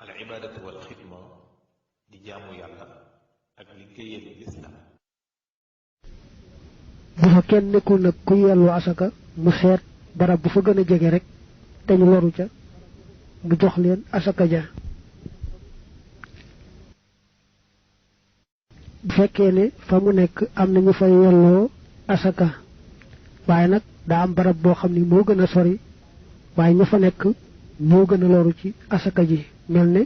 al ibaadatu wal xidma di jaamu yàlla ak liggéeyal lislaam. bu fa kenn nekkul nag ku yelloo asaka mu seet barab bu fa gën a jege rek te ñu loru ca mu jox leen asaka ja. bu fekkee ne fa mu nekk am na ñu fa yelloo asaka waaye nag daa am barab boo xam ni moo gën a sori waaye ña fa nekk ñoo gën a loru ci asaka ji mel ne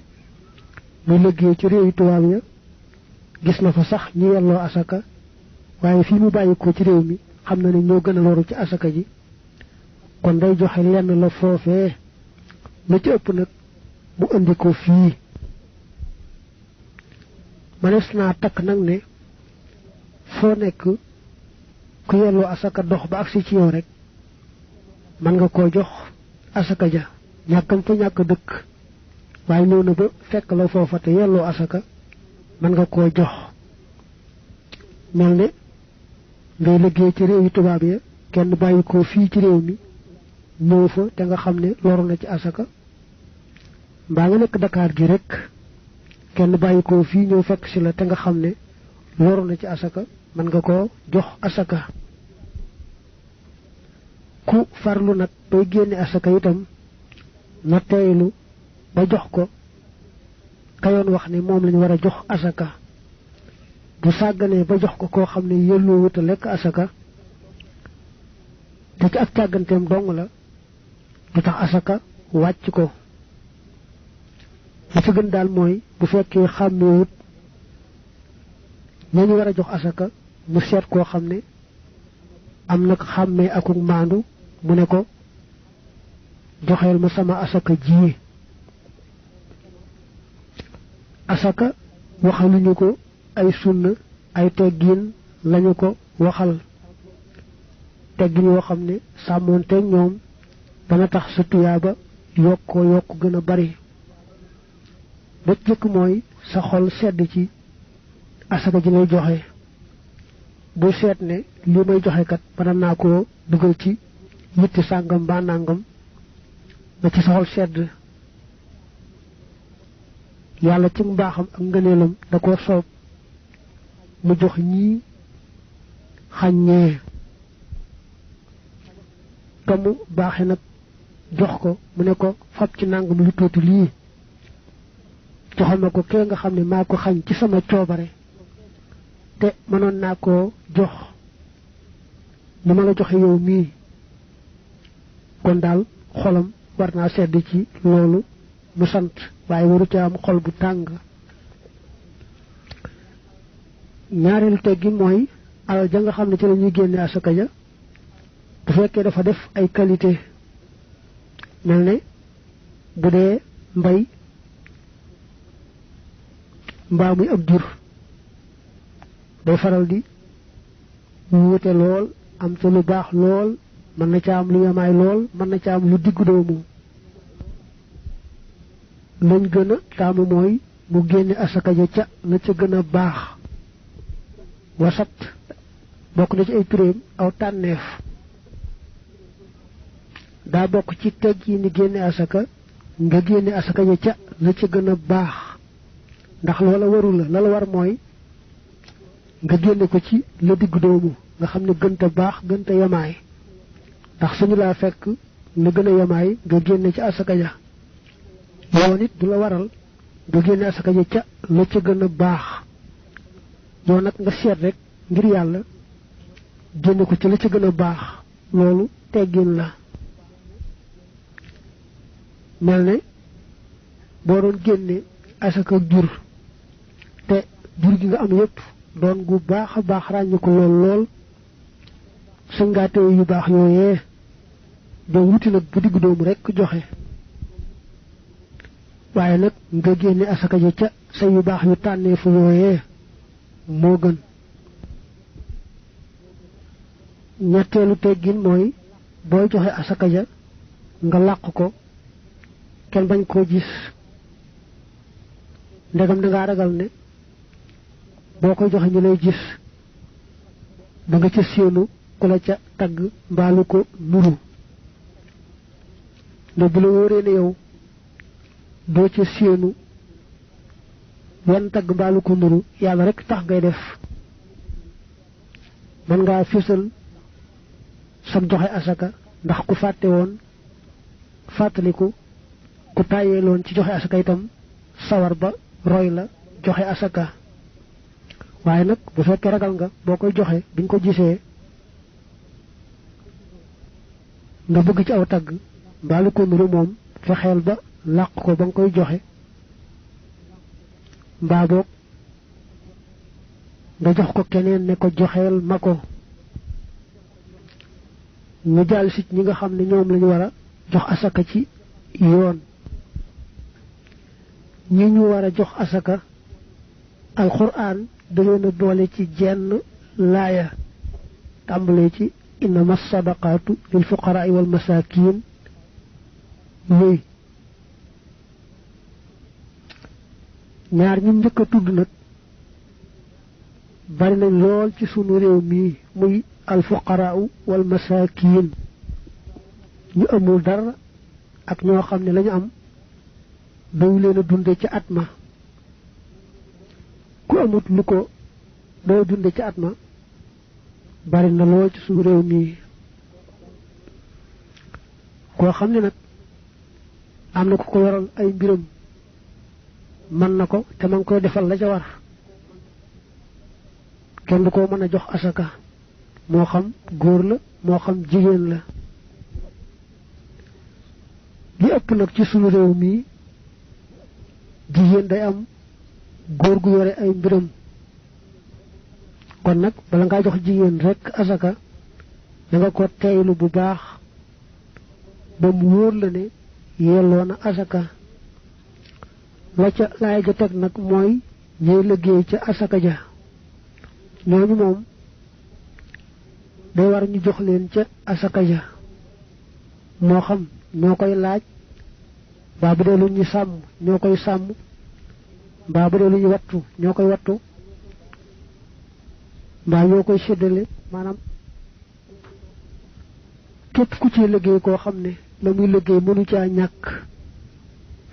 muy liggéey ci réewi tubaab ya gis na fa sax ñu yelloo asaka waaye fii mu bàyyi ko ci réew mi xam na ne ñoo gën a loru ci asaka ji kon day joxe lenn la foofee la ci ëpp nag mu indi ko fii. mënees naa takk nag ne foo nekk ku yelloo asaka dox ba agsi ci yow rek mën nga koo jox asaka ja ñàkkam fa ñàkk dëkk waaye ñëw na ba fekk la foofa te yelloo asaka mën nga koo jox. mel ne ngay liggéey ci réew yi tubaab ya kenn bàyyi ko fii ci réew mi ñëw fa te nga xam ne loru na ci asaka mbaa nga nekk Dakar gi rek kenn bàyyi ko fii ñëw fekk si la te nga xam ne loru na ci asaka mën nga koo jox asaka. ku farlu nag bay génne asaka itam na teylu ba jox ko kayoon wax ne moom lañu war a jox asaka. bu sàgganee ba jox ko koo xam ne yelloo wuta lekk asaka te ci ak càgganteem dong la du tax asaka wàcc ko. li ci gën daal mooy bu fekkee xàmmeewut ña ñu war a jox asaka mu seet koo xam ne am nag xàmmee akuk maandu mu ne ko joxeel ma sama asaka ji. asaka waxaluñu ko ay sunna ay teggiin lañu ko waxal teggin yoo xam ne sàmmoonteeg ñoom dana tax sa tuyaaba yokkoo yokk gën a bari. ba jëkk mooy sa xol sedd ci asaka ji ngay joxe bu seet ne li may joxe kat mën naa koo dugal ci yitti sàngam ba nàngam ba ci sa xol sedd. yàlla ci mbaaxam ak ngëneelam da koo soob mu jox ñii xàññee te mu baaxe nag jox ko mu ne ko fab ci nàngam lu tuuti lii joxal ma ko kee nga xam ne maa ko xañ ci sama coobare te mënoon naa koo jox ni ma la joxe yow mii. kon daal xolam war naa sedd ci loolu mu sant waaye waru ca am xol bu tàng. ñaareelu teggi mooy alal ja nga xam ne ci la ñuy génne asaka ja bu fekkee dafa def ay qualité mel ne bu dee mbay mbaa muy ab jur day faral di wuute lool am ca lu baax lool mën na ca am lu yamaay lool mën na ca am lu diggu doomu. lañ gën a taamu mooy mu génne asaka ja ca la ca gën a baax. wasat bokk na ci ay turéem aw tànneef daa bokk ci teg yi ni génne asaka nga génne asaka ja ca la ca gën a baax ndax loola waru la war mooy nga génne ko ci la diggu doomu nga xam ne gënta baax gënta yamaay ndax suñu laa fekk la gën a yamaay nga génne ci asaka ja yow nit du la waral nga génne asaka ja ca la ca gën a baax yow nag nga seet rek ngir yàlla génne ko ci la ca gën a baax loolu teggin la. mel ne boo doon génne asaka jur te jur gi nga am yépp doon gu baax a baax ràññi ko lool sa ngaate yu baax yooyee doo wuti nag bu diggu doomu rekk joxe waaye nag nga génne asaka ja ca sa yu baax yu tànneefu yooyee moo gën. ñetteelu teggin mooy booy joxe asaka ja nga làq ko kenn bañ koo gis ndegam dangaa ragal ne boo koy joxe ñu lay gis da nga ca séenu ku la ca tagg mbaalu ko nuru ne bu la wóoree ne yow doo ca séenu wenn tagg mbaalu ko nuru yàlla rek tax ngay def man ngaa fésal sam joxe asaka ndax ku fàtte woon fàttaliku ku tàyyeeloon ci joxe asaka itam sawar ba roy la joxe asaka waaye nag bu fekkee ragal nga boo koy joxe biñ ko gisee nga bëgg ci aw tagg mbaalu ko nuru moom fexeel ba làq ko ba nga koy joxe mbaa boog nga jox ko keneen ne ko joxeel ma ko ñu jàll si ñi nga xam ne ñoom lañu war a jox asaka ci yoon ñi ñu war a jox asaka alquran da leen a boole ci jenn laaya tàmbalee ci innama sadaqaatu lil fuqaraai wal masaakin yooyu ñaar ñu njëkk a tudd nag bari nañ lool ci sunu réew mii muy al fuqaraau wal masaakin ñu amul dara ak ñoo xam ne lañu am doy leen a dunde ci at ma ku amut lu ko doy dunde ci at ma bari na lool ci sunu réew mii koo xam ne nag am na ku ko yoral ay mbiram mën na ko te ma ngi koy defal la ca war kenn du ko mën a jox asaka moo xam góor la moo xam jigéen la li ëpp nag ci sunu réew mii jigéen day am góor gu yore ay mbiram kon nag bala ngaa jox jigéen rekk asaka da nga ko teylu bu baax ba mu wóor la ne yelloo na asaka la ca laay ja teg nag mooy ñuy liggéey ca asaka ja ñooñu moom day war ñu jox leen ca asaka ja moo xam ñoo koy laaj mbaa bu dee lu ñu sàmm ñoo koy sàmm mbaa bu dee lu ñu wattu ñoo koy wattu mbaa ñoo koy séddale maanaam képp ku ci liggéey koo xam ne la muy liggéey mënu caa ñàkk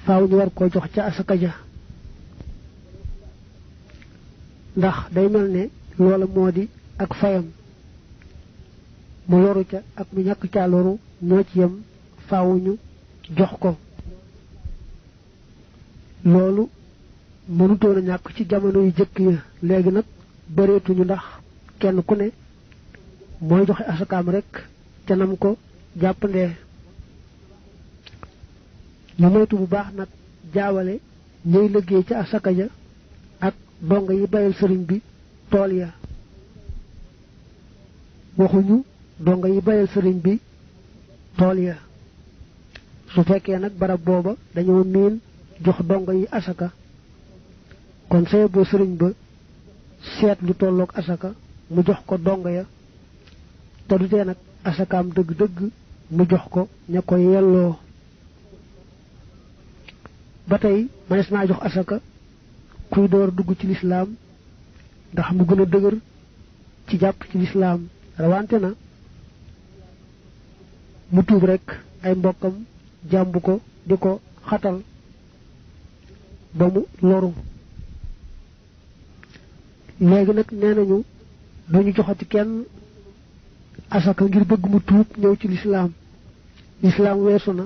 faaw ñu war koo jox ca asaka ja ndax day mel ne loola moo di ak fayam mu loru ca ak mu ñàkk caa loru ñoo ci yem faaw ñu jox ko loolu mënutoon a ñàkk ci jamono yu jëkk ya léegi nag bëreetuñu ndax kenn ku ne mooy joxe asakaam rek ca nam ko jàppandee ñu moytu bu baax nag jaawale ñuy liggéey ca asaka ja ak donga yi bayal sëriñ bi tool ya waxuñu donga yi bayal sëriñ bi tool ya su fekkee nag barab booba dañoo miin jox donga yi asaka kon say boo sëriñ ba seet lu tolloog asaka mu jox ko donga ya te du tee nag asakaam dëgg-dëgg mu jox ko ña ko yelloo ba tey manes naa jox asaka kuy door dugg ci lislaam ndax mu gën a dëgër ci jàpp ci lislaam rawante na mu tuub rek ay mbokkam jàmb ko di ko xatal ba mu loru léegi nag nee nañu duñu joxati kenn asaka ngir bëgg mu tuub ñëw ci lislaam lislaam weesu na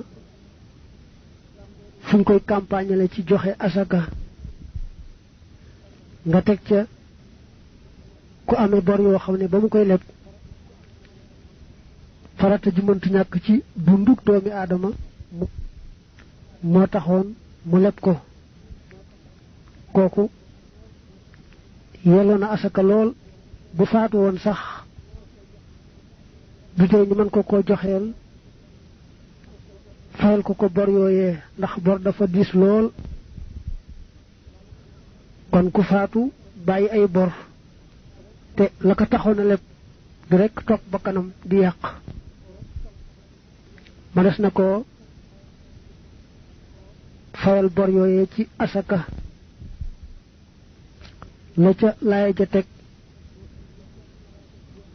fuñ koy campagne la ci joxe asaka nga teg ca ku amee bor yoo xam ne ba mu koy leb farata ji mëntu ñàkk ci dunduk doomi aadama moo taxoon mu leb ko kooku yelloo na asaka lool bu faatu woon sax du tey ñu mën ko joxeel fayal ko bor yooyee ndax bor dafa diis lool kon ku faatu bàyyi ay bor te la ko taxoon a leb du rekk topp ba kanam di yàq ma des na ko fayal bor yooyee ci asaka la ca laaya ja teg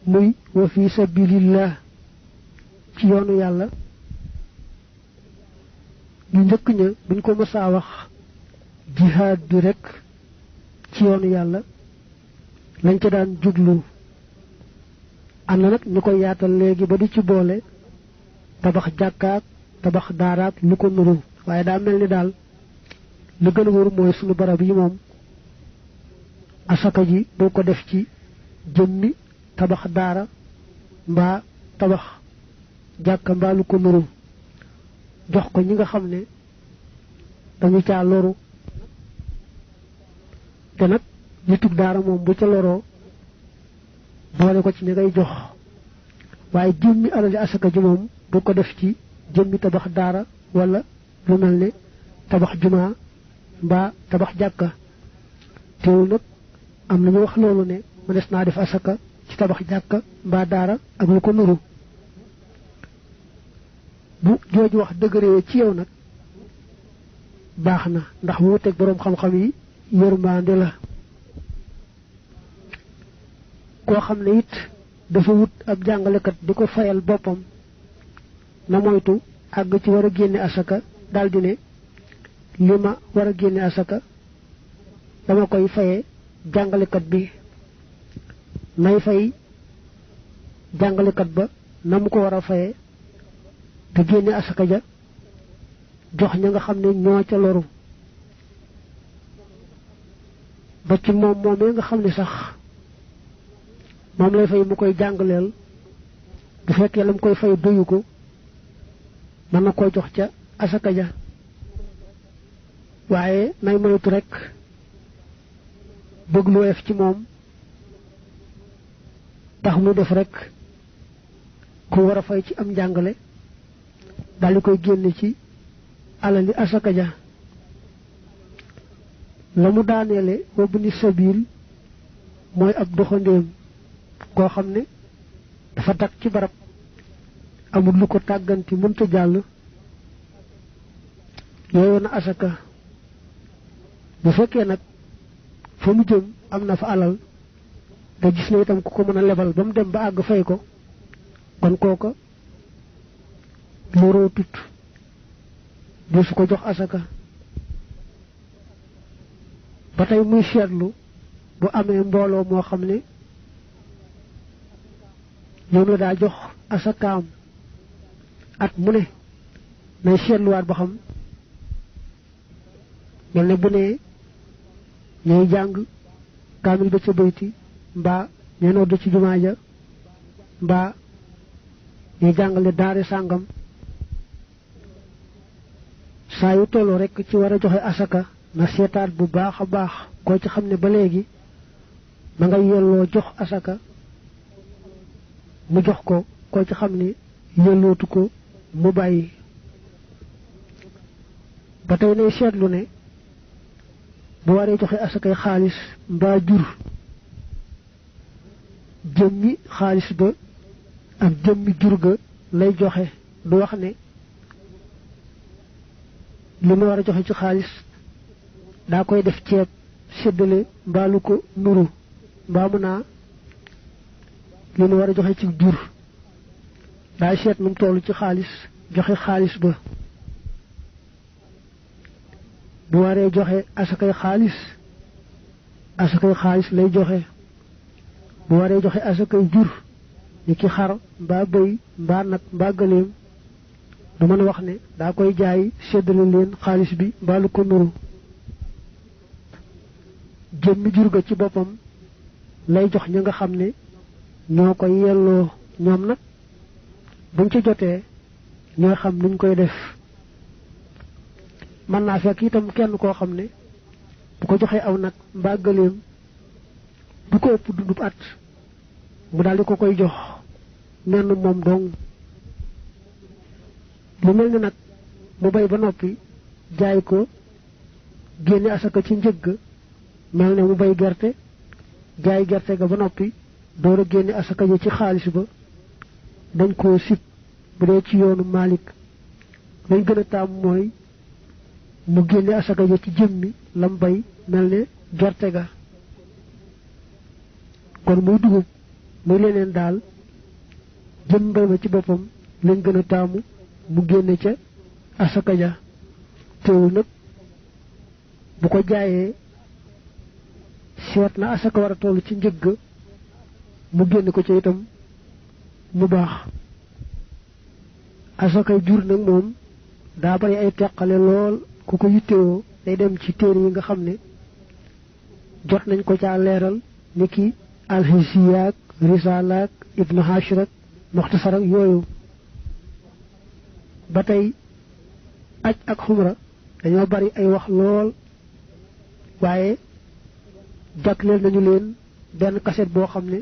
muy wa fi sabilillah ci yoonu yàlla ñu njëkk ña buñ ko mësaa wax jihaad bi rekk ci yoonu yàlla lañ ca daan jublu. am na nag ñu koy yaatal léegi ba di ci boole tabax jàkkaak tabax daaraak lu ko nuru waaye daa mel ni daal li gën a wóor mooy sunu barab yi moom asaka ji boo ko def ci jëmmi tabax daara mbaa tabax jàkka mbaa lu ko nuru jox ko ñi nga xam ne dañu caa loru te nag nitug daara moom bu ca loroo boole ko ci ñi ngay jox waaye jëmmi alali asaka ji moom bu ko def ci jëmmi tabax daara wala lu mel ne tabax jumaa mbaa tabax jàkka teewul nag am nañu wax loolu ne mënees naa def asaka ci tabax jàkka mbaa daara ak lu ko nuru bu jooju wax dëgëree ci yow nag baax na ndax wuuteeg boroom xam-xam yi yërmande la koo xam ne it dafa wut ab jàngalekat di ko fayal boppam na moytu àgg ci war a génne asaka daldi ne li ma war a génne asaka dama koy faye jàngalekat bi nay fay jàngalekat ba na mu ko war a faye te génne asaka ja jox ña nga xam ne ñoo ca loru ba ci moom moomee nga xam ne sax moom lay fay mu koy jàngaleel bu fekkee la mu koy fay doyu ko mën na koo jox ca asaka ja waaye nay moytu rekk bëgg lu woyof ci moom tax mu def rekk ku war a fay ci am njàngale daldi koy génne ci alali asaka ja la mu daaneele wabbu ni sabil mooy ab doxandéem koo xam ne dafa dak ci barab amul lu ko tàgganti mënta jàll yooyu na asaka bu fekkee nag fa mu jëm am na fa alal te gis na itam ku ko mën a lebal ba mu dem ba àgg fay ko kon kooka loroo tut du su ko jox asaka ba tey muy seetlu bu amee mbooloo moo xam ne ñoom la daa jox asakaam at mu ne nay seetluwaat ba xam mel ne bu ne ñooy jàng kaamil ba ca bayti mbaa ñooy nodd ci jumaa ja mbaa ñuy jàngale daare sàngam saa yu tolloo rekk ci war a joxe asaka na seetaat bu baax a baax koo ci xam ne ba léegi ma nga yelloo jox asaka mu jox ko koo ci xam ne yellootu ko mu bàyyi ba tey nay seetlu ne bu waree joxe asakay xaalis mbaa jur jëmmi xaalis ba ak jëmmi jur ga lay joxe du wax ne li ma war a joxe ci xaalis daa koy def ceeb séddale mbaa lu ko nuru mbaa mu naa li ma war a joxe ci jur daa seet nu mu toll ci xaalis joxe xaalis ba bu waree joxe asakay xaalis lay joxe bu waree joxe asakay jur ni ki xar mbaa bëy mbaa nag mbaa gëléem du mën a wax ne daa koy jaay séddale leen xaalis bi mbaa lu ko nuru jëmmi jur ga ci boppam lay jox ña nga xam ne ñoo koy yelloo ñoom nag buñ ci jotee ñoo xam nuñ koy def mën naa fekk itam kenn koo xam ne bu ko joxee aw nag mbaa gëléem du ko ëpp dundub at mu daldi ko koy jox menn moom dong lu mel ni nag mu bay ba noppi jaay ko génne asaka ci njëgg mel ne mu bay gerte jaay gerte ga ba noppi door a génne asaka ji ci xaalis ba dañ koo sib bu dee ci yoonu Maalik lañ gën a taam mooy mu génne asaka ji ci jëmmi lam bay mel ne gerte ga kon muy dugub muy leneen daal jëm mbay ma ci boppam lañ gën a taamu mu génne ca asaka ja teewul nag bu ko jaayee seet na asaka war a toll ci njëgg mu génn ko ci itam mu baax asakay jur nag moom daa bari ay teqale lool ku ko yittewoo day dem ci téere yi nga xam ne jot nañ ko caa leeral ni ki alxisiyaak risalaak ibnu hashir ak muxtasar ak yooyu ba tey aj ak xumra dañoo bari ay wax lool waaye jagleel nañu leen benn kaset boo xam ne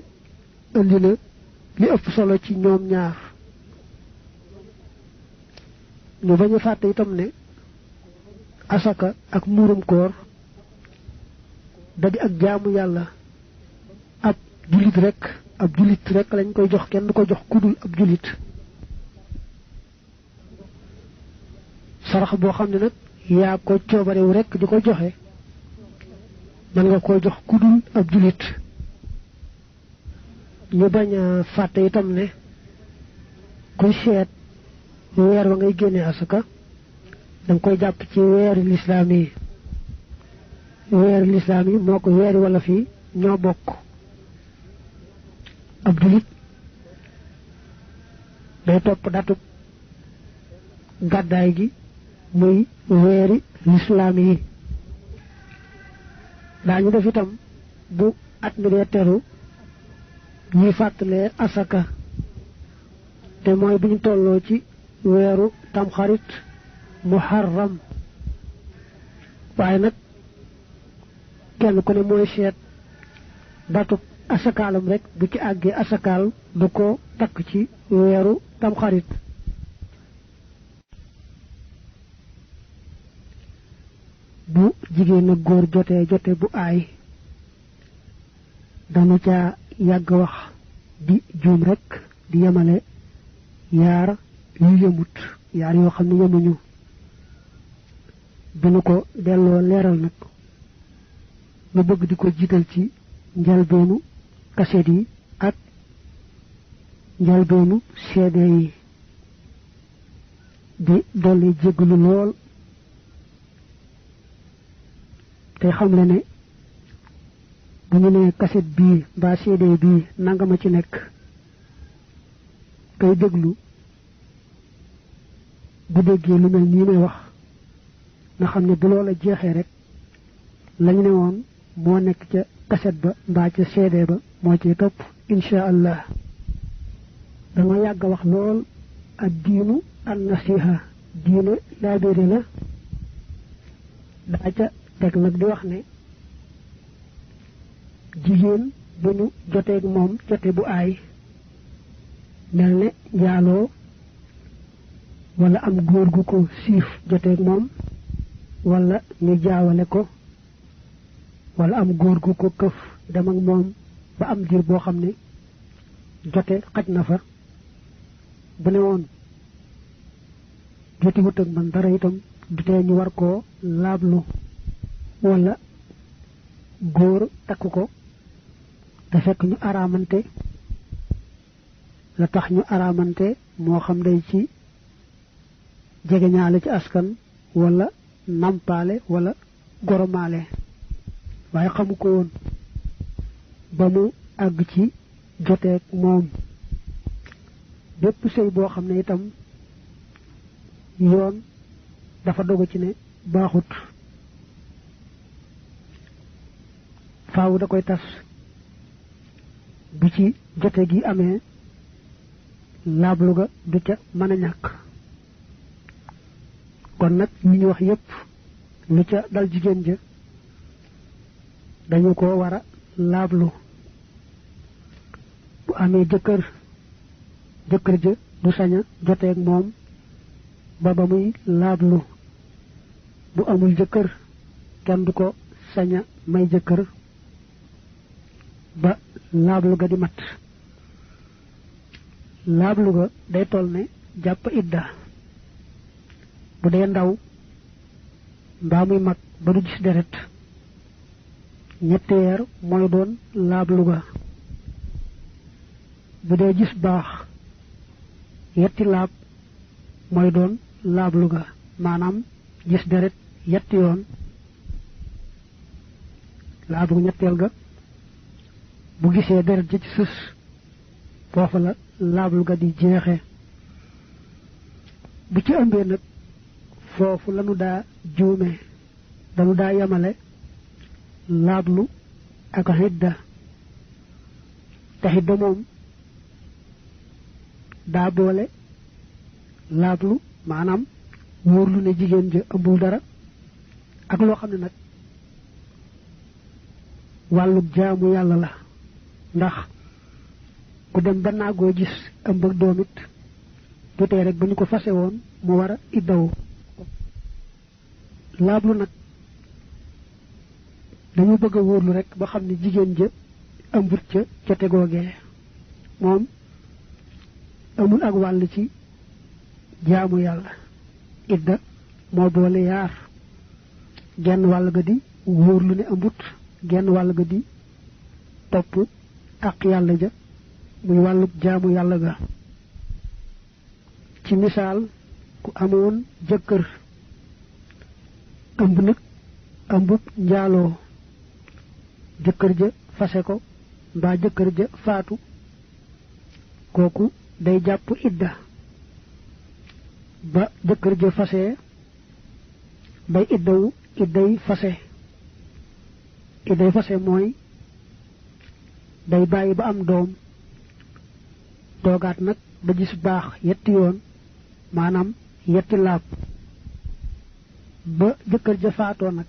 indi na li ëpp solo ci ñoom ñaar ñu bañ a fàtte itam ne asaka ak muurum koor da di ak jaamu yàlla ab julit rek lañ koy jox kenn du ko jox kudul ab julit sarax boo xam ne nag yaa ko coobarewu rek di ko joxe man nga ko jox kudul ab julit ñu bañ a fàtte itam ne kuy seet weer wa ngay génne asaka danga koy jàpp ci weeri lislaam yi moo ko weeri wala fii ñoo bokk ab julit day topp datub gàddaay gi muy weeri lislaam yi daañu def itam bu at mi dee teru ñuy fàttalee asaka te mooy bi ñu tolloo ci weeru tamxarit muharram waaye nag kenn ku ne mooy seet datub asakaalam rek bu ci àggee asakaal du ko takk ci weeru tamxarit bu jigéen ak góor jote bu aay dañu ca yàgg wax di juum rek di yemale yaar yu yëmut yaar yoo xam ne yemuñu bi nu ko delloo leeral nag nu bëgg di ko jiital ci njalbeenu kaset yi ak njalbeenu CD yi di dolli jégglu lool te xam le ne bu ñu nee kaset bii mbaa CD bii nangama ci nekk kay déglu bu déggee lu mel nii may wax nga xam ne bu loola jeexee rek lañu ne woon moo nekk ca kaset ba mbaa ca CD ba moo ci topp insha allah dama yàgg wax lool ak diinu an nasiha diine laabéere la daa ca teg nag di wax ne jigéen bu ñu joteeg moom jote bu aay mel ne njaaloo wala am góor gu ko siif joteeg moom wala ñu jaawale ko wala am góor gu ko këf dem ak moom ba am diir boo xam ne jote xaj na fa bu ne woon joti wut ak man dara itam du tee ñu war koo laablu wala góor takk ko te fekk ñu araamante la tax ñu araamante moo xam day ci jegeñaale ci askan wala nampaale wala goromaale waaye xamu ko woon ba mu àgg ci joteeg moom bépp sëy boo xam ne itam yoon dafa dogu ci ne baaxut faaw da koy tas bu ci jote gi amee laablu ga du ca mën a ñàkk kon nag ñi ñu wax yépp lu ca dal jigéen ja dañu ko war a laablu bu amee jëkkër ja du sañ a joteeg moom ba muy laablu bu amul jëkkër kenn du ko sañ a may jëkkër ba laablu ga di mat laablu ga day toll ne jàpp idda bu dee ndaw mbaa muy mag ba du gis deret ñetti weer mooy doon laablu ga bu dee gis baax yetti laab mooy doon laablu ga maanaam gis deret yetti yoon laablu ñetteel ga bu gisee deret ji ci sës foofa la laablu ga di jeexe bu ci ëmbee nag foofu lanu daa juume danu daa yamale laablu ak xidda te xidda moom daa boole laablu maanaam wóorlu ne jigéen ja ëmbul dara ak loo xam ne nag wàllug jaamu yàlla la ndax ku dem ba naagoo gis ëmb ak doom it du tee rek ba ñu ko fase woon mu war a iddawu laablu nag dañu bëgg a wóorlu rek ba xam ne jigéen ja ëmbut ca tegoogee moom amul ak wàll ci jaamu yàlla idda moo boole yaar genn wàll ga di wóorlu ne ëmbut genn wàll ga di topp ak yàlla ja muy wàllu jaamu yàlla ga ci misaal ku amoon jëkkër ëmb nag ëmbub njaaloo jëkkër ja fase ko mbaa jëkkër ja faatu kooku day jàpp idda ba jëkkër ja fase bay iddawu idday fase mooy day bàyyi ba am doom toogaat nag ba gis baax yetti yoon maanaam yetti laab ba jëkkër ja faatoo nag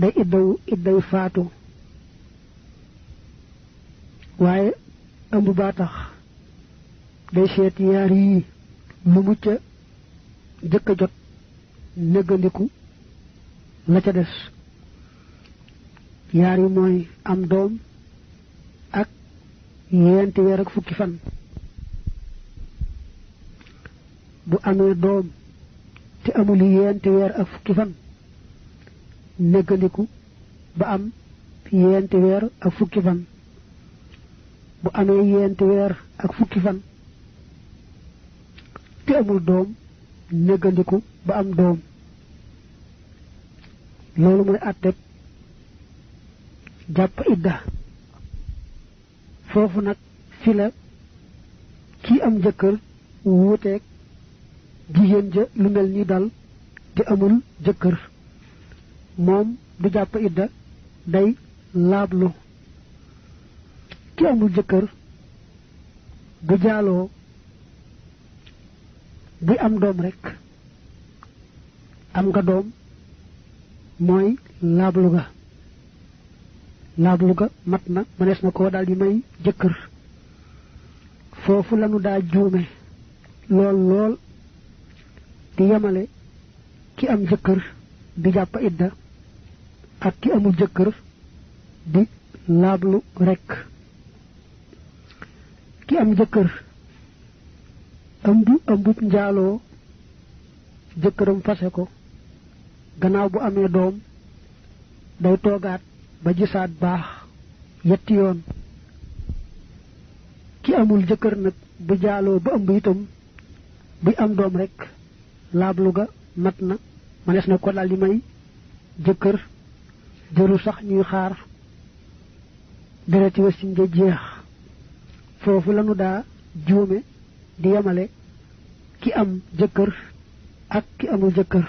day iddawu idday faatu waaye ëmb baa tax day seet yaar yii lu mu ca jëkk a jot néggandiku la ca des yaar yi mooy am doom ak yenti weer ak fukki fan bu amee doom te amul yenti weer ak fukki fan néggandiku ba am yenti weer ak fukki fan bu amee yenti weer ak fukki fan te amul doom néggandiku ba am doom loolu mooy àtteb jàpp idda foofu nag fi la kii am jëkkër wuuteeg jigéen ja lu mel ni dal te amul jëkkër moom du jàpp idda day laablu ki amul jëkkër bu jaaloo buy am doom rekk am nga doom mooy laablu ga mat na mënees na koo daal di may jëkkër foofu lanu daa juume lool di yemale ki am jëkkër di jàpp idda ak ki amul jëkkër di laablu rekk ki am jëkkër ëmbub njaaloo jëkkëram fase ko gannaaw bu amee doom day toogaat ba gisaat baax yetti yoon ki amul jëkkër nag bu jaaloo ba ëmb itam buy am doom rekk laablu ga mat na mënees na ko daldi may jëkkër jëru sax ñuy xaar dereti wasin ja jeex foofu lanu daa juume di yemale ki am jëkkër ak ki amul jëkkër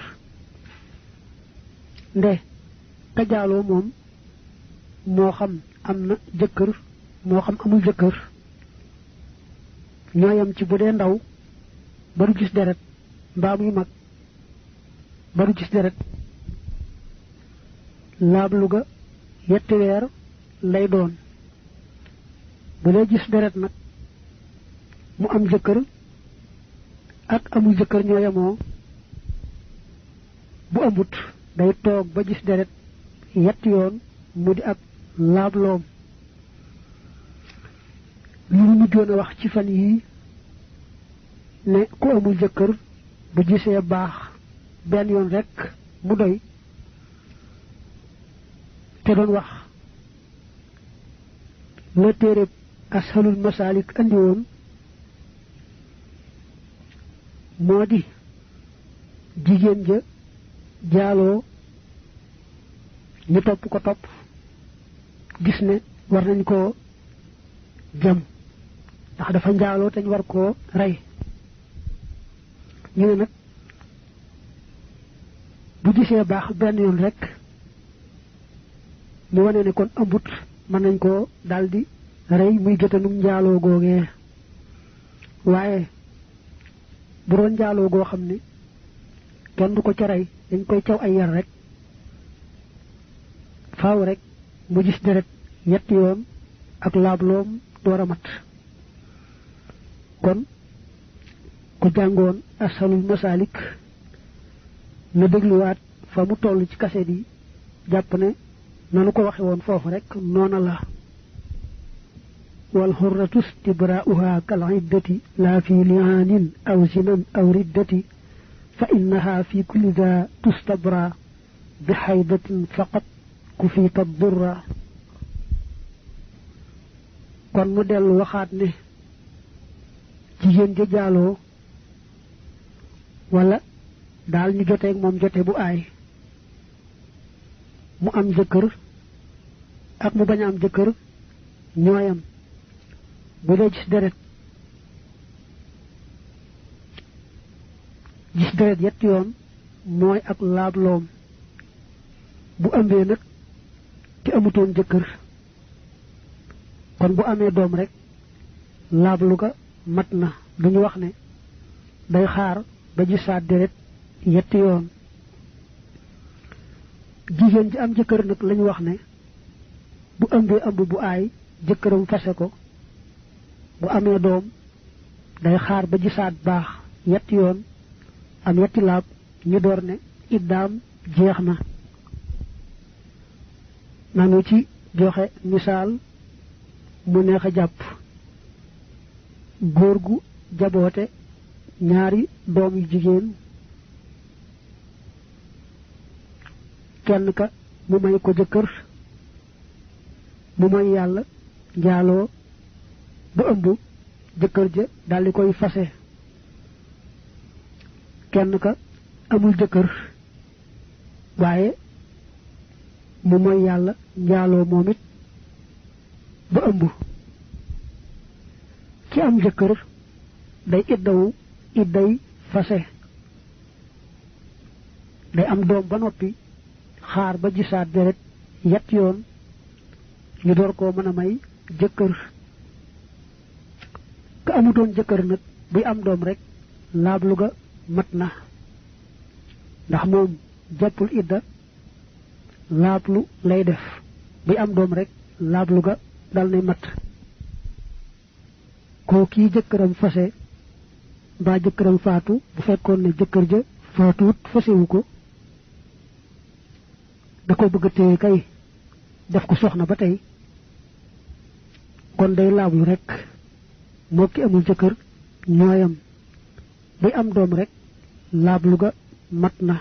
nde ka jaaloo moom moo xam am na jëkkër moo xam amul jëkkër ñooyam ci bu dee ndaw ba du gis deret mbaa muy mag ba du gis deret laablu ga yetti weer lay doon bu dee gis deret nag mu am jëkkër ak amul jëkkër ñooyamoo bu amut day toog ba gis deret yetti yoon mu di ab laabloom li ñu mujjoon a wax ci fan yii ne ku amul jëkkër bu gisee baax benn yoon rekk mu doy te doon wax la téere ashalul masalik andi woon moo di jigéen ja jaaloo ñu topp ko topp gis ne war nañ ko jam ndax dafa njaaloo te ñu war koo rey ñu ne nag bu gisee baax benn yoon rek mu wane ne kon ëmbut mën nañ koo daldi rey muy gétanum njaaloo googee waaye bu doon njaaloo goo xam ne kenn du ko ca rey dañ koy caw ay yar rek faaw rek mu gis deret ñetti yoon ak laabloom door a mat kon ku jàngoon asalul masalik na dégluwaat fa mu toll ci kaset yi jàpp ne nanu ko waxe woon foofu rek noona la wal hurratu istibra'uha kal iddati la fi li'anin aw zinan aw riddati fa innaha fi kulli dha tustabra bi haydatin faqat kufita durra kon mu dellu waxaat ne jigéen ja jaaloo wala daal ñu joteeg moom jote bu aay mu am jëkkër ak mu bañ a am jëkkër ñooyam bu dee gis deret yetti yoon mooy ak laabloom bu ëmbee nag te amutoon jëkkër kon bu amee doom rek laablu ga mat na duñu wax ne day xaar ba gisaat deret yetti yoon jigéen ji am jëkkër nag lañu wax ne bu ëmbee ëmb bu aay jëkkëram fase ko bu amee doom day xaar ba gisaat baax yetti yoon am yetti laab ñu door ne iddaam jeex na nanu ci joxe misaal mu neex a jàpp góor gu jaboote ñaari doom yu jigéen kenn ka mu may ko jëkkër mu may yàlla njaaloo ba ëmb jëkkër ja daldi koy fase kenn ka amul jëkkër waaye mu may yàlla njaaloo moom it ba ëmb ci am jëkkër day iddawu idday fase day am doom ba noppi xaar ba gisaat deret yett yoon ñu door koo mën a may jëkkër ka amutoon jëkkër nag buy am doom rek laablu ga mat na ndax moom jàppul idda laablu lay def buy am doom rek laablu ga dal nay mat koo kii jëkkëram fase mbaa jëkkëram faatu bu fekkoon ne jëkkër ja faatuwut fasewu ko da ko bëgg a téye kay def ko soxna ba tey kon day laablu rek moo ki amul jëkkër ñooyam buy am doom rek laablu ga mat na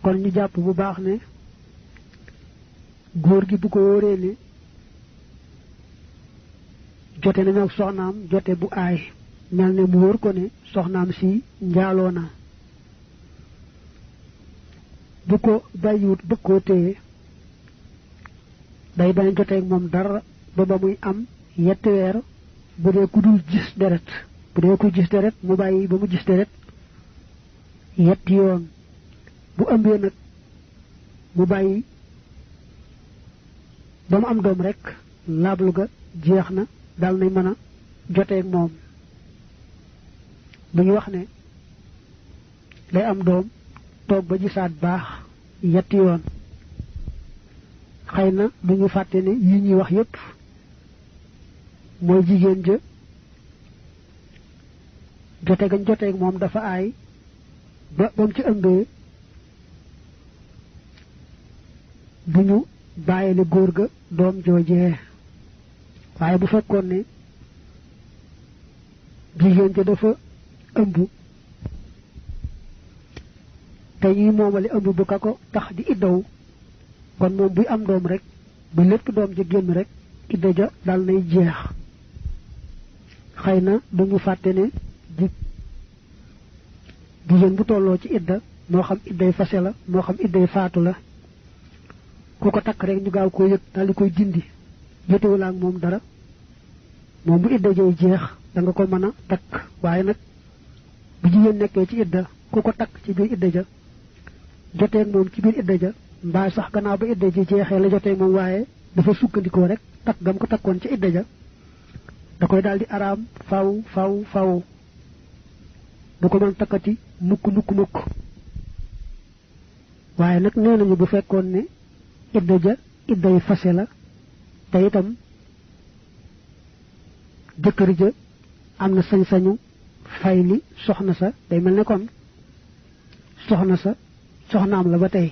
kon ñu jàpp bu baax ne góor gi bu ko wóoree ne jote nañu ak soxnaam jote bu aay mel ne mu wóor ko ne soxnaam si njaaloo na bu ko bàyyiwut bëgg koo téye day bañ joteeg moom dara ba muy am yetti weer bu dee ku dul gis deret bu dee ku gis deret mu bàyyi ba mu gis deret yetti yoon bu ëmbee nag mu bàyyi ba mu am doom rek laablu ga jeex na dal nay mën a joteeg moom bu ñu wax ne day am doom toog ba gisaat baax yetti yoon xëy na du ñu fàtte ne yi ñuy wax yépp mooy jigéen ja jote gañ joteeg moom dafa aay ba mu ci ëmbee du ñu bàyyile góor ga doom joojee waaye bu fekkoon ne jigéen ja dafa ëmb te ñuy moomale ëmb bu ka ko tax di iddaw kon moom buy am doom rek ba lépp doom ja génn rek idda ja dal nay jeex xëy na duñu fàtte ne jigéen bu tolloo ci idda moo xam idday fase la moo xam idday faatu la ku ko takk rek ñu gaaw koo yëg daal di koy dindi jotewul ak moom dara moom bu idda jooy jeex da nga ko mën a takk waaye nag bu jigéen nekkee ci idda ku ko takk ci biir idda ja joteeg moom ci biir idda ja mbaa sax gannaaw ba idda ji jeexee la joteeg moom waaye dafa sukkandikoo rek takk gam ko takkoon ci idda ja da koy daal di araam faw du ko mën takkati mukk waaye nag nee nañu bu fekkoon ne idda ja idday fase la te itam jëkkër ja am na sañ-sañu fay li soxna sa day mel ne kon soxna sa soxnaam la ba tey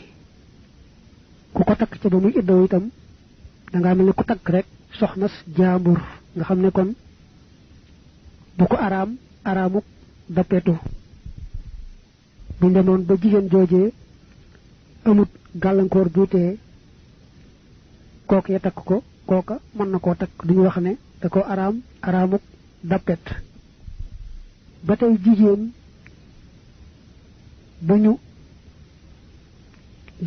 ku ko takk ca ba muy iddaw itam dangaa mel ne ku takk rek soxna jaambur nga xam ne kon bu ko araamuk dappetu buñ demoon ba jigéen joojee amut gàllankoor buutee kooku ya takk ko kooka mën na koo takk duñu wax ne da ko araamuk dappet ba tey jigéen bu ñu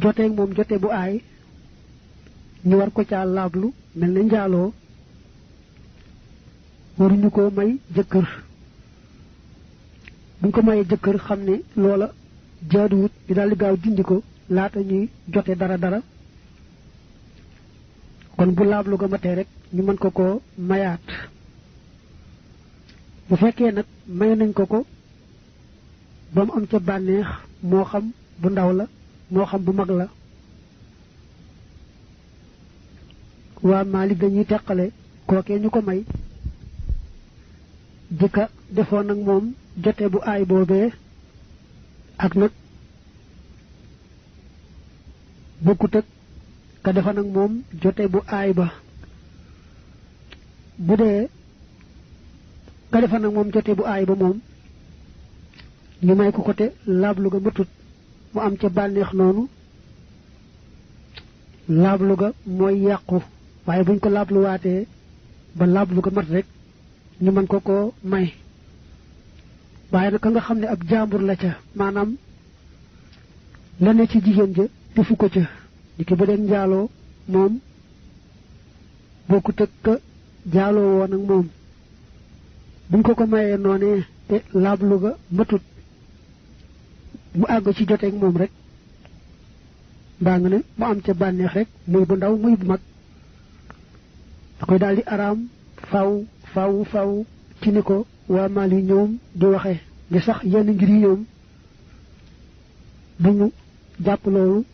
jotee moom jote bu aay ñu war ko caa laablu mel ne njaaloo waruñu ko may jëkkër buñ ko mayee jëkkër xam ne loola jaaduwut ñu daal di gaaw dindi ko laata ñuy jote dara kon bu laablu ga matee rek ñu mën ko mayaat bu fekkee nag may nañ ko ba mu am ca bànneex moo xam bu ndaw la moo xam bu mag la waa Maalik dañuy teqale kookee ñu ko may jëkka defoon nag moom jote bu aay boobee ak nag bokkut ak ka defoon nag moom jote bu aay ba bu dee ka defoon nag moom jote bu aay ba moom ñu may ko te laablu ga matut mu am ca bànneex noonu laablu ga mooy yàqu waaye buñ ko laabluwaatee ba laablu ga mat rek ñu mën ko may waaye nag ka nga xam ne ab jaambur la ca maanaam la ne ci jigéen ja defu ko ca di ki bu dee njaaloo moom bokkut ak ka jaaloo woon ak moom buñ ko mayee noonee te laablu ga matut mu àgg ci joteeg moom rek mbaa nga ne mu am ca bànneex rek muy bu ndaw muy bu mag da koy daal di araam faw ci ni ko waa Maali ñoom di waxee ngi sax yenn ngir yi ñoom duñu jàpp loolu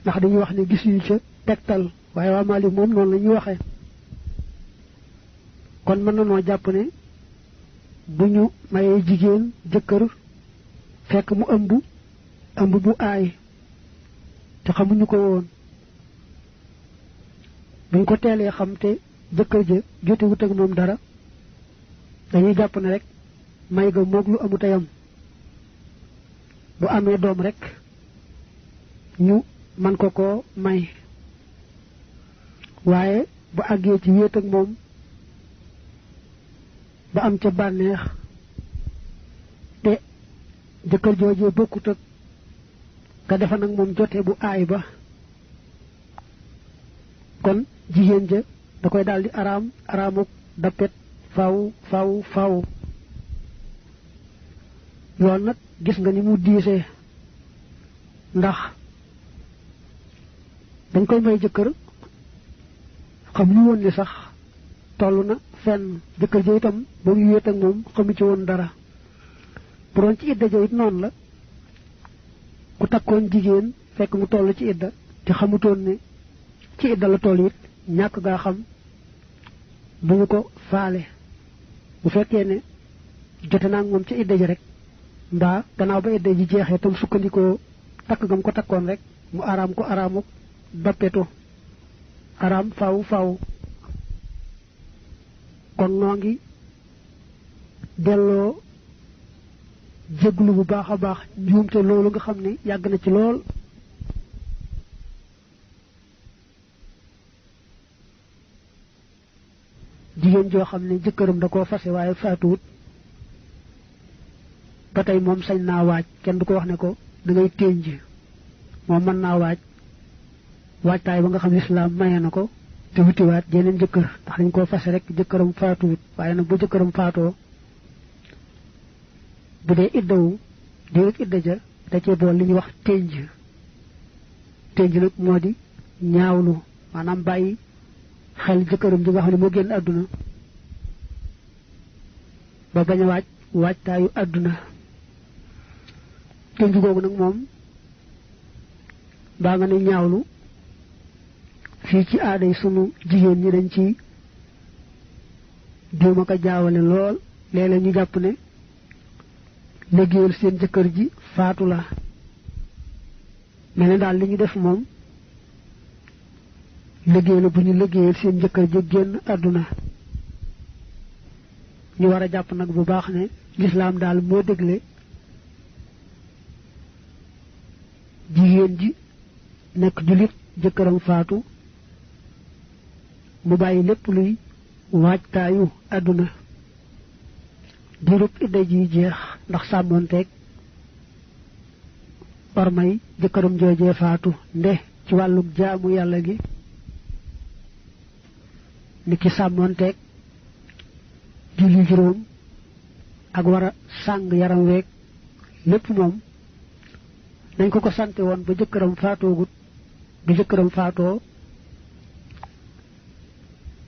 ndax dañuy wax ne gisuñu ca tegtal waaye waa Maali moom noonu la ñuy waxee kon mën na noo jàpp ne bu ñu mayee jigéen jëkkër fekk mu ëmb bu aay te xamuñu ko woon buñ ko teelee xam te jëkkër ja jotewut ak moom dara dañuy jàpp ne rek may ga moog lu amu tayam bu amee doom rek ñu man ko may waaye bu àggee ci wéet ak moom ba am ca bànneex te jëkkër joojee bokkut ak ka defa nag moom jote bu aay ba kon jigéen ja da koy daldi araamuk dappet faw loolu nag gis nga ni mu diisee ndax dañ koy may jëkkër xam ñu woon ne sax toll na fenn jëkkër ja itam ba muy wéet ak moom xamu ci woon dara bu doon ci idda ja it noonu la ku takkoon jigéen fekk mu toll ci idda te xamutoon ne ci idda la toll it ñàkk gaa xam duñu ko faale bu fekkee ne jote naa moom ci idda ji rek mbaa gannaaw ba idda ji jeexee tam sukkandikoo takk gam ko takkoon rek mu araam ko araamuk dappetu araam faw kon noo ngi delloo jéglu bu baax a baax njuumte loolu nga xam ne yàgg na ci lool jigéen joo xam ne jëkkëram da koo fase waaye faatuwut ba tey moom sañ naa waaj kenn du ko wax ne ko da ngay ténj moom mën naa waaj waajtaay ba nga xam ne islaam maye na ko te wutiwaat jeneen jëkkër ndax dañ koo fase rek jëkkëram faatuwut waaye nag bu jëkkëram faatoo bu dee iddawu di rek idda ja da cee bool li ñuy wax ténj nag moo di ñaawlu maanaam bàyyi xel jëkkëram ji nga xam ne moo génn àdduna ba bañ a waajtaayu àdduna ténj googu nag moom baa nga ne ñaawlu fii ci aaday sunu jigéen ñi dañ ci juuma ko jaawale lool léeg-léeg ñu jàpp ne liggéeyal seen jëkkër ji faatu la mel ne daal li ñu def moom liggéey la bu ñu liggéeyal seen jëkkër ji génn àdduna ñu war a jàpp nag bu baax ne lislaam daal moo dégle jigéen ji nekk jullit jëkkëram faatu mu bàyyi lépp luy waajtaayu àdduna diirub idda ji jeex ndax sàmmoonteeg ormay jëkkëram joojee faatu nde ci wàllu jaamu yàlla gi ni ki sàmmoonteeg julli juróom ak war a sàng yaram weeg lépp moom dañ ko sante woon ba jëkkëram faatoogut bi jëkkëram faatoo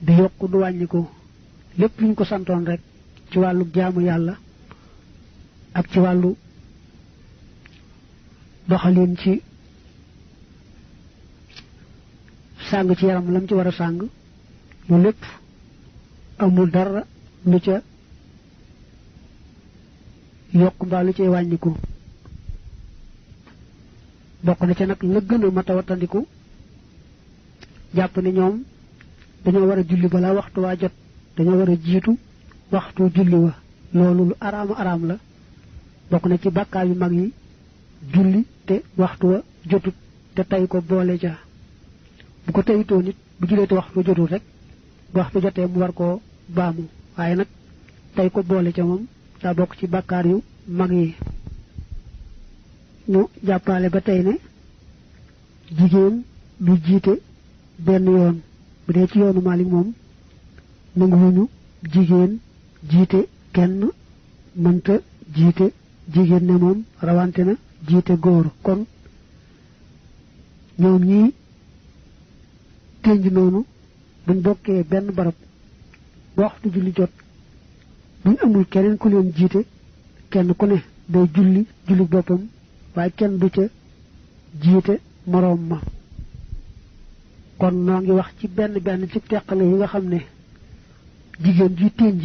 du yokku du wàññiku lépp luñ ko santoon rek ci wàllu jaamu yàlla ak ci wàllu doxalin ci sàng ci yaram lam ci war a sàng lu lépp amul dara lu ca yokk mbaa lu cay wàññiku bokk na ca nag la gën a mat a wattandiku jàpp ne ñoom dañoo war a julli balaa waxtu waa jot dañoo war a jiitu waxtu julli wa loolu lu araam la bokk na ci bàkkaar yu mag yi julli te waxtu wa jotut te tey ko boole ja bu ko teyitoo nit bu jullee te waxtu wa jotut rek bu waxtu jotee mu war koo baamu waaye nag tey ko boole ca moom daa bokk ci bàkkaar yu mag yi ñu jàppale ba tey ne jigéen lu jiite benn yoon bu dee ci yoonu Maalik moom nanguwuñu jigéen jiite kenn mënta jiite jigéen ne moom rawante na jiite góor kon ñoom ñii ténj noonu buñ bokkee benn barab ba waxtu julli jot buñ amul keneen ku leen jiite kenn ku ne day julli boppam waaye kenn du ca jiite moroom ma kon noo ngi wax ci benn ci teqale yi nga xam ne jigéen ji ténj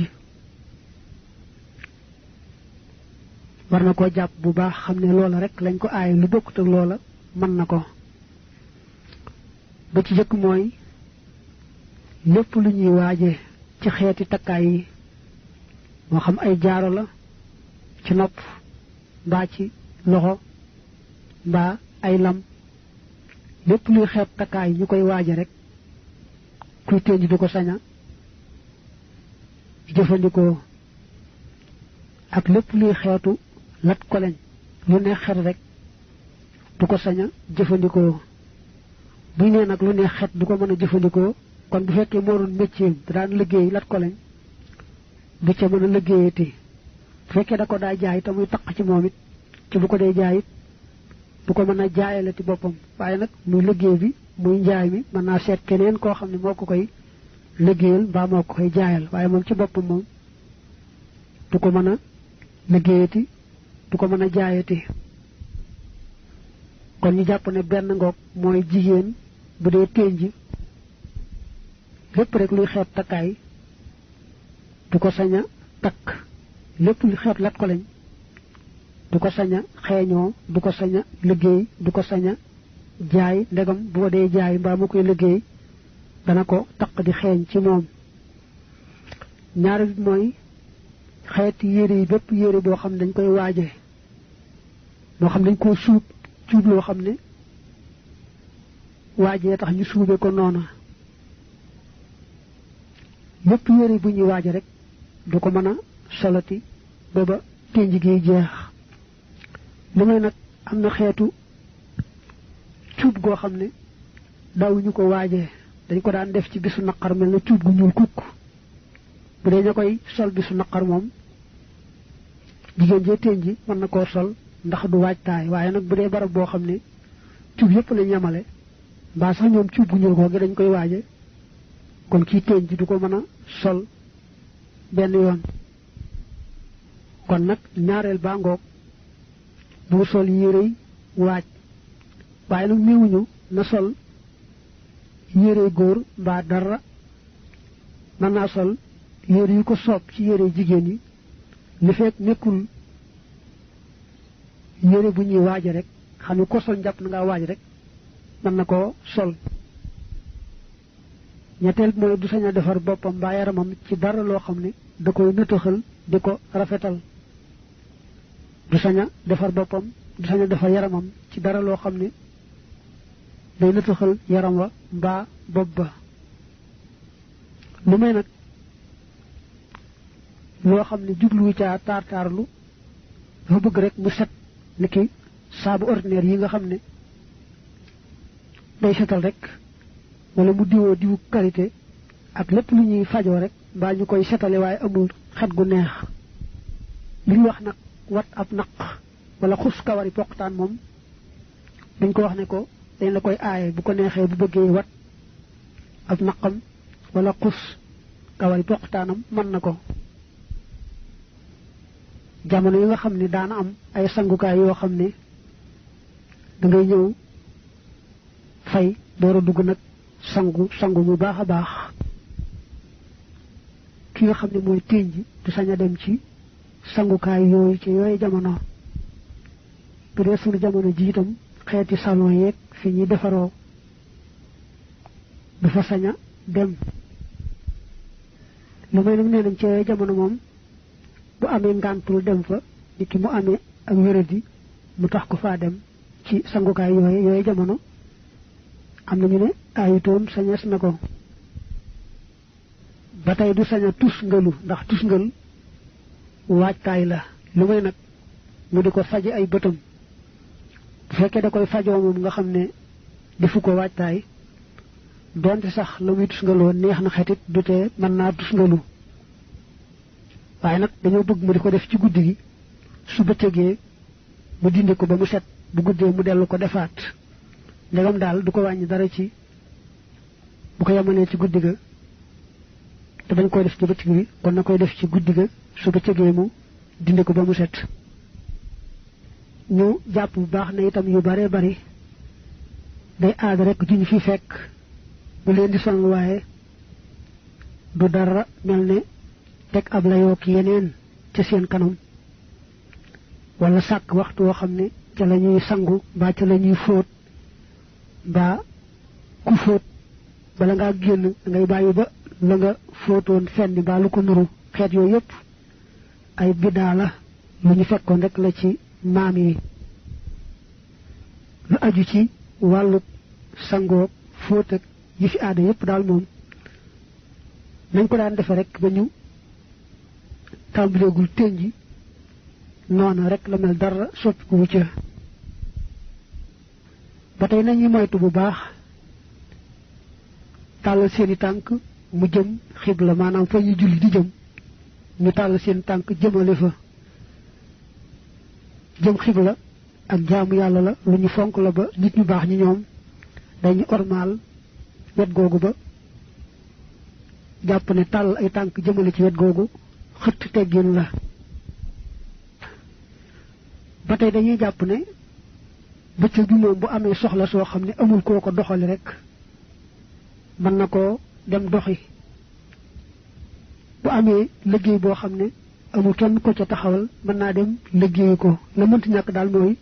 war na koo jàpp bu baax xam ne loola rek lañ ko aaye lu bokkut ak loola mën na ko ba ci jëkk mooy lépp lu ñuy waaje ci xeeti takkaay yi moo xam ay jaaro la ci nopp mbaa ci loxo mbaa ay lam lépp luy xeet takkaay ñu koy waaje rek kuy ténj du ko saña jëfandikoo ak lépp luy xeetu lat koleñ lu neex xet rek du ko saña jëfandikoo buy nee nag lu neex xet du ko mën a jëfandikoo kon bu fekkee moo doon métier daan liggéey lat koleñ du ca mën a liggéeyati bu fekkee da ko daa jaay te muy taq ci moom it ci bu ko dee jaay it du ko mën a jaayalati boppam waaye nag muy liggéey bi muy njaay mi mën naa seet keneen koo xam ne moo ko koy liggéeyal mbaa moo ko koy jaayal waaye moom ci boppam moom du ko mën a liggéeyati du ko mën a jaayati kon ñu jàpp ne benn ngoog mooy jigéen bu dee ténj lépp rek luy xeet takkaay du ko sañ a takk lépp luy xeet lat ko lañ du ko sañ a xeeñoo du ko sañ a liggéey du ko sañ a jaay ndegam bu ko dee jaay mbaa mu koy liggéey dana ko taq di xeeñ ci moom ñaari mooy xeeti yére yi bépp yére boo xam ne dañ koy waaje moo xam dañ koo cuub loo xam ne waajee tax ñu suube ko noona bépp yére bu ñuy waaje rek du ko mën a soloti booba ténj gi jeex li may nag am na xeetu cuub goo xam ne daawuñu ko waajee dañ ko daan def ci bisu naqar mel na cuub gu ñuul kukk bu dee ña koy sol bisu naqar moom jigéen jee teen ji mën na koo sol ndax du waajtaay waaye nag bu dee barab boo xam ne cuub yépp lañ yemale mbaa sax ñoom cuub gu ñuul googu dañ koy waaje kon kii teen ji du ko mën a sol benn yoon kon nag ñaareel baa ngoog bu sol yérey waaj waaye nag néewuñu na sol yérey góor mbaa dara mën naa sol yére yu ko soob ci yére jigéen yi li fekk nekkul yére bu ñuy waaje rek xam ne ko sol njàpp na ngaa waaj rek mën na koo sol ñetteel mooy du sañ a defar boppam mbaa yaramam ci dara loo xam ne da koy nëtëxal di ko rafetal du sañ a defar boppam du sañ a defar yaramam ci dara loo xam ne day nëtëxal yaram wa mbaa bopp ba lu may nag loo xam ne jubluwu caa taar-taarlu dafa bëgg rek mu set ni ki saabu ordinaire yi nga xam ne day setal rek wala mu diwoo diwu qualité ak lépp lu ñuy fajoo rek mbaa ñu koy setale waaye amul xet gu neex li ñu wax nag wat ab naq wala xus kawari poqtaan moom dañ ko wax ne ko dañ la koy aaye bu ko neexee bu bëggee wat ab naqam wala xus kawari poqtaanam mën na ko jamono yi nga xam ne daana am ay sangukaay yoo xam ne da ngay ñëw fay door a dugg nag sangu bu baax a baax ki nga xam ne mooy téeñ ji du sañ a dem ci sangukaay yooyu ci yooyu jamono bu dee sunu jamono ji itam xeeti salon yeeg fi ñuy defaroo du fa sañ a dem lu may nag nee nañ ci yooyu jamono moom bu amee ngàntul dem fa nit ki mu amee ak wéradi mu tax ko faa dem ci sangukaay yooyu jamono am na ñu ne ayutoon sañees na ko ba tey du sañ a tusngalu ndax tusngal waajtaay la lu may nag mu di ko faje ay bëtam bu fekkee da koy fajoo moom nga xam ne defu ko waajtaay donte sax la muy tusngaloo neex na xetit du tee mën naa tusngalu waaye nag dañoo bëgg mu di ko def ci guddi gi su bëccëgee mu dindi ko ba mu set bu guddee mu dellu ko defaat ndegam daal du ko wàññi dara ci bu ko yamalee ci guddi ga te bañ koy def ci bëccëg bi kon na koy def ci guddi ga su bëccëgee mu dindi ko ba mu set ñu jàpp bu baax na itam yu bare bari day aada rek juñ fi fekk bu leen di song waaye du dara mel ne teg ab layoo ki yeneen ca seen kanam wala sàkk waxtu woo xam ne ca la ñuy sangu mbaa ca la ñuy fóot mbaa ku fóot bala ngaa génn da ngay bàyyi ba la nga fóotoon fenn mbaa lu ko nuru xeet yooyu yépp ay biddaa la lu ñu fekkoon rek la ci maam yi lu aju ci wàllu sangoo fóot ak yi fi aada yépp daal moom nañ ko daan defe rek ba ñu tàmbaleegul tënji noona rek la mel dara soppiku wu ca ba tey nañuy moytu bu baax tàllal seeni tànk mu jëm xibla maanaam fa ñu julli di jëm ñu tàllal seen tànk jëmale fa jëm xibla ak jaamu yàlla la lu ñu fonk la ba nit ñu baax ñi ñoom dañu ormaal wet googu ba jàpp ne tàllal ay tànk jëmale ci wet googu xëtt teggin la ba tey dañuy jàpp ne bëccëg bi moom bu amee soxla soo xam ne amul koo ko doxali rek mën na koo dem doxi bu amee liggéey boo xam ne amul kenn ko ca taxawal mën naa dem liggéeyi ko la mënti ñàkk daal mooy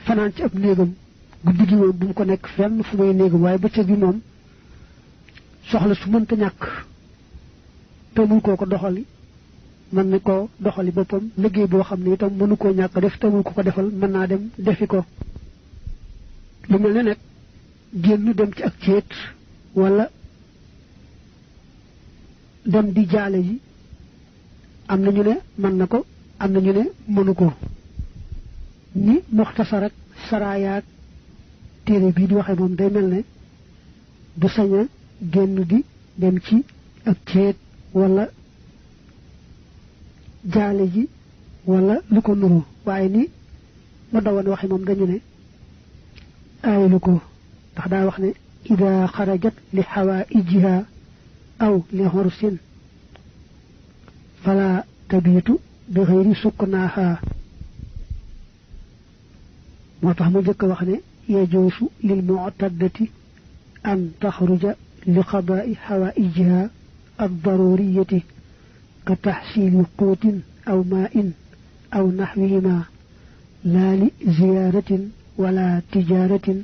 fanaan ci ab néegam guddi gi moom bu mu ko nekk fenn fu may néegam waaye bëccëg bi moom soxla su mënta ñàkk te amul koo ko doxali mën na koo doxali boppam liggéey boo xam ne itam mënu koo ñàkk def te amul ko ko defal mën naa dem defi ko lu mel ne nag génn dem ci ak céet wala dem di jaale yi am na ñu ne mën na ko am na ñu ne mënu ko ni muxtasar ak saraayaak téere bii di waxe moom day mel ne du saña génn di dem ci ak ceet wala jaale ji wala lu ko nuru waaye ni ma dawoon waxe moom dañu ne aayalu ko ndax daa wax ne ida xarajat li xawaijiha aw li xursin fala tabiitu bi xëyri suknaaha moo tax mu jëkk wax ne yajuusu lil mu'taddati an taxruja li qadaa'i xawaijiha ad-daruriyati ka taxsiili quutin aw maa'in aw naxwihima laa li ziyaaratin wala tijaaratin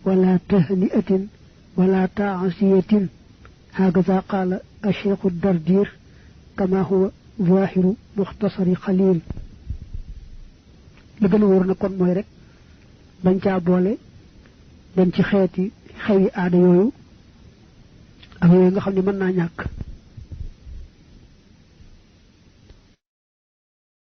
wala tahni'atin wala taasiyatin hakaza qaala acheikhu dardir kama huwa zahiru muxtasari xalil la gën a wóor na kon mooy rek bañ caa boole dem ci xeeti xewi aada yooyu ak yooyu nga xam ne mën naa ñàkk